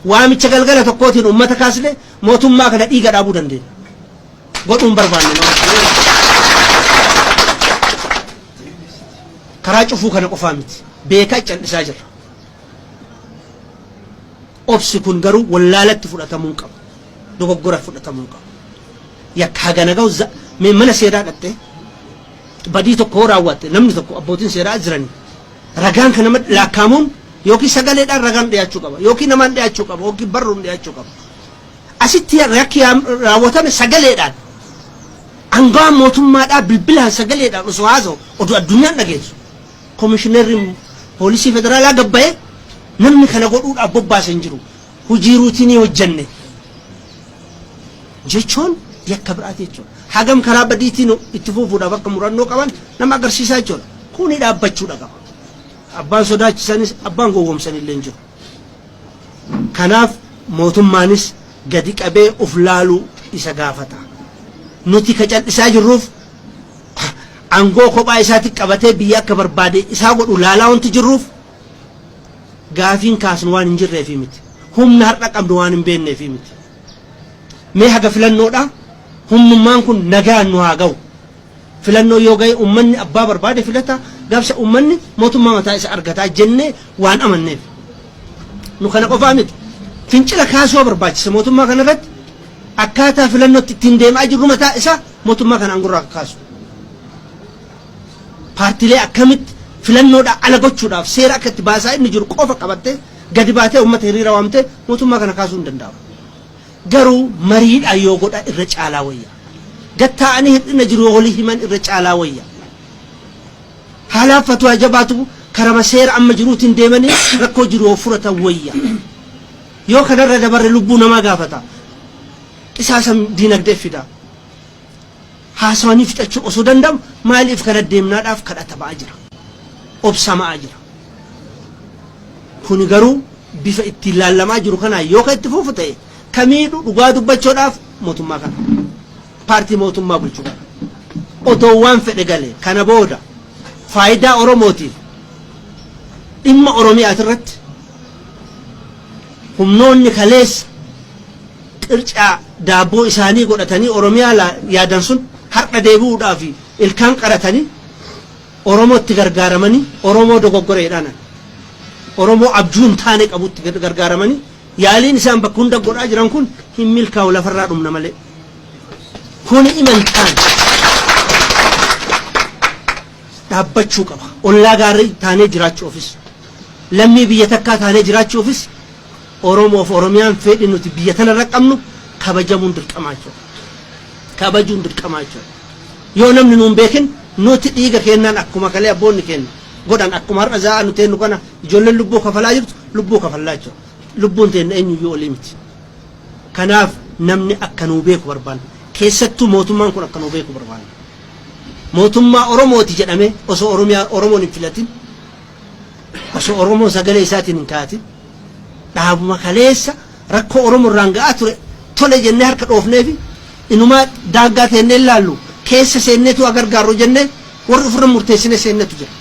Waamicha galgala tokkootiin ummata kaasne mootummaa kana dhiiga dhaabuu dandeenya. Godhuu hin barbaanne malee. Karaa cufuu kana qofaa miti. Beekaa cal'isaa jirra. Obsi kun garuu wallaalatti fudhatamuu hin qabu. Dogoggora fudhatamuu hin qabu. Yakka hagana gahu mee mana seeraa dhaqxee badii tokko yoo raawwatte, namni tokko, abbootiin seeraa as jiranii, ragaan kan nama laakkaamuun yookiin sagaleedhaan ragaan dhiyaachuu qaba, yookiin namaan dhiyaachuu qaba, yookiin barruun dhiyaachuu qaba. Asitti yakki raawwatame sagaleedhaan aangawaan mootummaadhaa bilbilaan sagaleedhaan osoo haasa'u, oduu addunyaan dhageessu, komishinerri poolisii federaalaa gabbayee namni kana godhuudhaaf bobbaase hin jiru, hojii routine hojjenne jechuun yakka biraati jechuudha. Hagam karaa badiitiin itti fufuudhaaf akka murannoo qaban nama agarsiisaa jechuudha. Kuni dhaabbachuudha qaba. Abbaan sodaachisanis abbaan gowwoomsan illee hin jiru. Kanaaf mootummaanis gadi qabee uf laaluu isa gaafata. Nuti ka cal'isaa jirruuf aangoo kophaa isaatti qabatee biyya akka barbaade isaa godhu laalaa wanti jirruuf gaafiin kaasnu waan hin jirreefi miti. Humna har'a qabnu waan hin beekneefi miti. Mee haga filannoodha humnummaan kun nagaan nu haa ga'u. Filannoo yoo ga'e uummanni abbaa barbaade filata, gaafsa uummanni mootummaa mataa isa argataa jennee waan amanneef. Nu kana qofaa miti. Fincila kaasuu barbaachisa mootummaa kana irratti, akkaataa filannootti ittiin deemaa jirru mataa isaa mootummaa kana aangorraa akka kaasu. Paartiilee akkamitti filannoodhaa ala gochuudhaaf seera akka itti baasaa inni jiru qofa qabattee gadi baatee uummata hiriira waamtee mootummaa kana kaasuu hin danda'amu. Garuu mariidhaan yoo godha irra caalaa wayya. Gad taa'anii hir'ina jiru yoo walii himan irra caalaa wayya. Haalaaf haa jabaatu, karama seera amma jiruutiin deemanii rakkoo jiru yoo furatan wayya. Yoo kanarra dabarre lubbuu namaa gaafata. Qisaasa diinagdee fida. Haasawanii fixachuu osoo danda'amu maaliif kana deemnaadhaaf kadhata ba'aa jira. Obsama'aa jira. Kuni garuu bifa ittiin laallamaa jiru kanaan yoo kan itti fufu ta'e, kamiidhu dhugaa dubbachuudhaaf mootummaa kana. Paartii mootummaa bulchu kana. Otoo waan fedhe gale kana booda faayidaa Oromootiif dhimma Oromiyaati irratti humnoonni kaleessa qircaa daabboo isaanii godhatanii Oromiyaa yaadan sun har'a deebi'uudhaaf ilkaan qaratanii Oromootti gargaaramanii, Oromoo dogoggoreedhaan, Oromoo abjuu hin taane qabutti gargaaramanii yaaliin isaan bakka hunda godhaa jiran kun hin milkaa'u, lafarraa dhumna malee. Kuni imantaan dhaabbachuu qaba. Ollaa gaarii taanee jiraachuufis, lammii biyya takkaa taanee jiraachuufis, Oromoof Oromiyaan fedhi nuti biyya tanarra qabnu kabajamuun dirqamaa jechuudha. Kabajuun dirqamaa jechuudha. Yoo namni nuun beekin, nuti dhiiga kennaan akkuma kalee abboonni keenya godhan, akkuma har'a za'a nu teennu kana ijoolleen lubbuu kafalaa jirtu lubbuu kafallaa jechuudha. Lubbuun teenna eenyuyyuu olii miti. Kanaaf namni akka nuu beeku barbaanna. Keessattuu mootummaan kun akka nuu beeku barbaanna. Mootummaa Oromooti jedhamee osoo Oromiyaa Oromoon hin filatin, osoo Oromoon sagalee isaatiin hin kaatin, dhaabuma kaleessa rakkoo Oromoo irraan ga'aa ture tole jennee harka dhoofneefi inumaa daangaa teennee ilaallu keessa seenneetu haa gargaarru jennee warri ofirra murteessinee seennetu jira.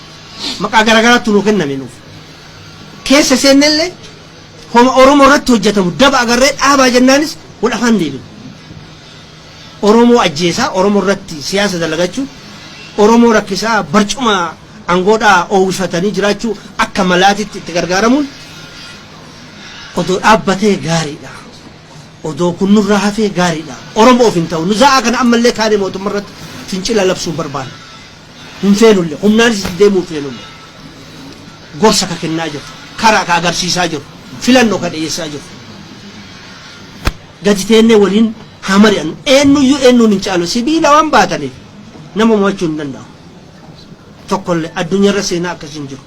Maqaa garaagaraatu nuu kenname nuuf. Keessa seennellee homa Oromoo irratti hojjetamu daba agarree dhaabaa jennaanis wal afaan deebinu. Oromoo ajjeesaa, Oromoo irratti siyaasa dalagachuu, Oromoo rakkisaa barcuma aangoodhaa oowwifatanii jiraachuu akka malaatitti itti gargaaramuun odoo dhaabbatee gaariidha. Odoo kun nurraa hafee gaariidha. Oromoof hin ta'u. Nu za'aa kana ammallee kaanee mootummaa irratti fincila labsuu hin barbaannu. Hin feenullee. Humnaanis itti deemuu hin feenullee. Gorsa ka kennaa jiru. Karaa ka agarsiisaa jiru. Filannoo ka dhiyeessaa jiru. Gadi teennee waliin haa mari'annu. Eenyuyyuu eenyuun hin caalu. Sibiila waan baataniif nama mo'achuu hin danda'amu. Tokkollee addunyaarra seenaa akkasii hin jiru.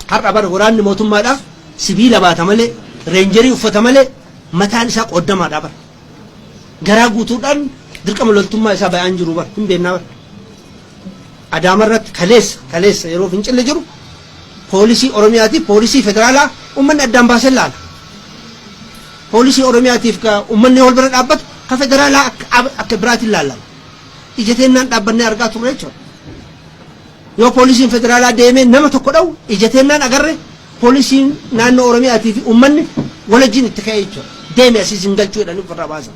Har'a bara waraanni mootummaadhaaf sibiila baata malee, reenjerii uffata malee, mataan isaa qooddamaadha bara. Garaa guutuudhaan dirqama loltummaa isaa bayaan jiru bara, hin beennaa bara. Adaama irratti kaleessa yeroo fincilli jiru poolisii Oromiyaatiif poolisii federaalaa uummanni addaan baasee laala. Poolisii Oromiyaatiif ka uummanni wal bira dhaabbatu, ka federaalaa akka biraatiin laalama. Ija teennaan dhaabbannee argaa turre jechuudha. Yoo poolisiin federaalaa deemee nama tokko dha'u ija teennaan agarre, poolisiin naannoo Oromiyaatii fi uummanni Walajjiin itti ka'ee jechuudha. Deemi asii sin galchuu jedhanii ofirraa baasan.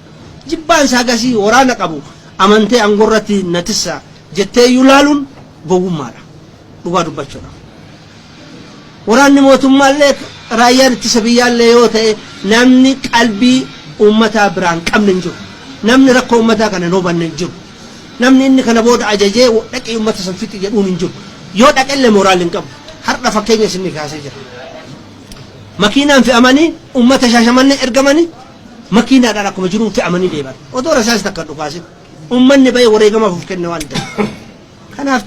Jibbaan isaa gasii waraana qabu amantee aangorratti na tissa jettee iyyuu laaluun gowwummaadha. Dhugaa dubbachuudha. Waraanni mootummaallee raayyaan ittisa biyyaallee yoo ta'e, namni qalbii uummataa biraan qabne hin jiru. Namni rakkoo uummataa kana hin hubanne hin jiru. Namni inni kana booda ajajee dhaqii uummata san fixi jedhuun hin jiru. Yoo dhaqellee mooraalii hin qabu. Har'a fakkeenya isinii kaasee jira. Makiinaan fe'amanii uummata Shaashamannee ergamanii makiinaadhaan akkuma jiruun fe'amanii deeman. Odoo rasaas takka dhukaasin. Uummanni bahee wareegamaaf of kenne waan ta'eef. Kanaaf.